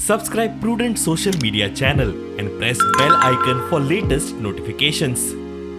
Subscribe Prudent social media channel and press bell icon for latest notifications.